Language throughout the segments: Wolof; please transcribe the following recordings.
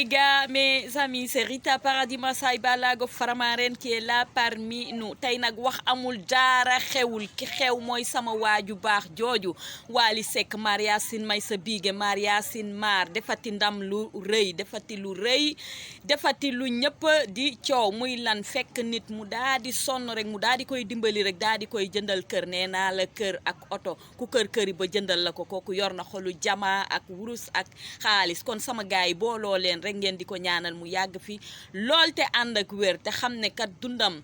mes gars, mes amis, c'est Rita Paradis Massay Balago Faramaren qui est là parmi nous tey nag wax amul dara xewul ki xew mooy sama waaju baax jooju Wally Seck Maria Sin may sa biige Maria Sin maar defati ndam lu rëy defati lu rëy defati lu ñëpp di coow muy lan fekk nit mu daa di sonn rek mu daa di koy dimbali rek daa di koy jëndal kër nee naa la kër ak oto ku kër-këri ba jëndal la ko kooku yor na xolu jamaa ak wurus ak xaalis kon sama gaay yi booloo leen rek ngeen di ko ñaanal mu yàgg fi lool te ànd ak wér te xam ne kat dundam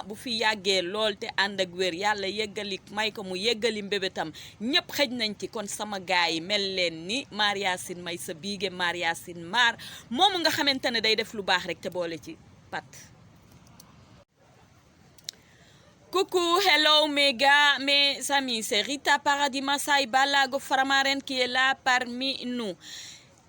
bu fi yàggee lool te ànd ak wér yàlla yeggali may ko mu yeggali mbébétam ñëpp xëj nañ ci kon sama gaay yi mel leen ni Maria Sin may sa biige Maria Sin maar moomu nga xamante ne day def lu baax rek te boole ci pat. Coucou, hello mes gars, mes amis, c'est Rita Paradis Massay Balago Faramaren qui est là parmi nous.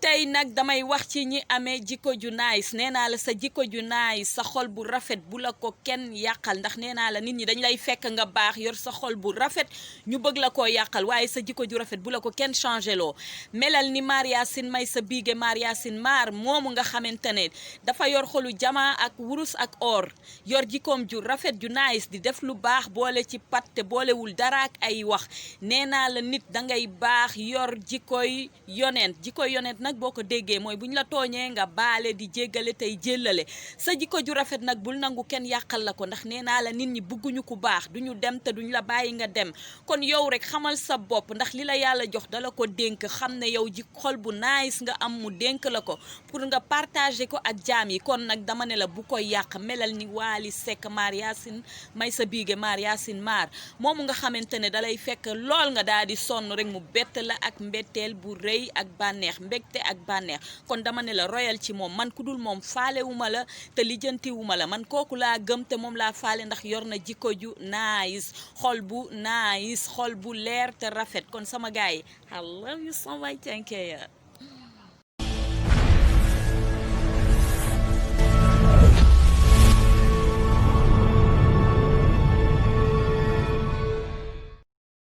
tey nag damay wax ci ñi amee jikko ju nice nee naa la sa jikko ju nice sa xol bu rafet bu la ko kenn yàqal ndax nee naa la nit ñi dañ lay fekk nga baax yor sa xol bu rafet ñu bëgg la koo yàqal waaye sa jikko ju rafet bu la ko kenn changé loo melal ni Maria Sin may sa biige Maria Sin maar moomu nga xamante ne dafa yor xolu jamaa ak wurus ak or yor jikkoom ju rafet ju nice di def lu baax boole ci pat te boolewul dara ak ay wax nee naa la nit dangay baax yor jikkoy yonent nag boo ko déggee mooy bu ñu la tooñee nga baale di jéggale tey jéllale sa jikko ju rafet nag bul nangu kenn yàqal la ko ndax nee naa la nit ñi bëgguñu ku baax duñu dem te duñu la bàyyi nga dem kon yow rek xamal sa bopp ndax li la yàlla jox dala ko dénk xam ne yow ji xol bu nice nga am mu dénk la ko pour nga partager ko ak jaam yi kon nag dama ne la bu ko yàq melal ni Wally Seck Maria Sin may sa biige Maria Sin maar moomu nga xamante ne dalay fekk lool nga daal di sonn rek mu bett la ak mbetteel bu rëy ak bànneex mbégte ak bànneex kon dama ne la royal ci moom man ku dul moom faalewuma la te lijjantiwuma la man kooku laa gëm te moom laa faale ndax yor na jikko ju nice xol bu nice xol bu leer te rafet kon sama gaay yi I love you so much, thank you.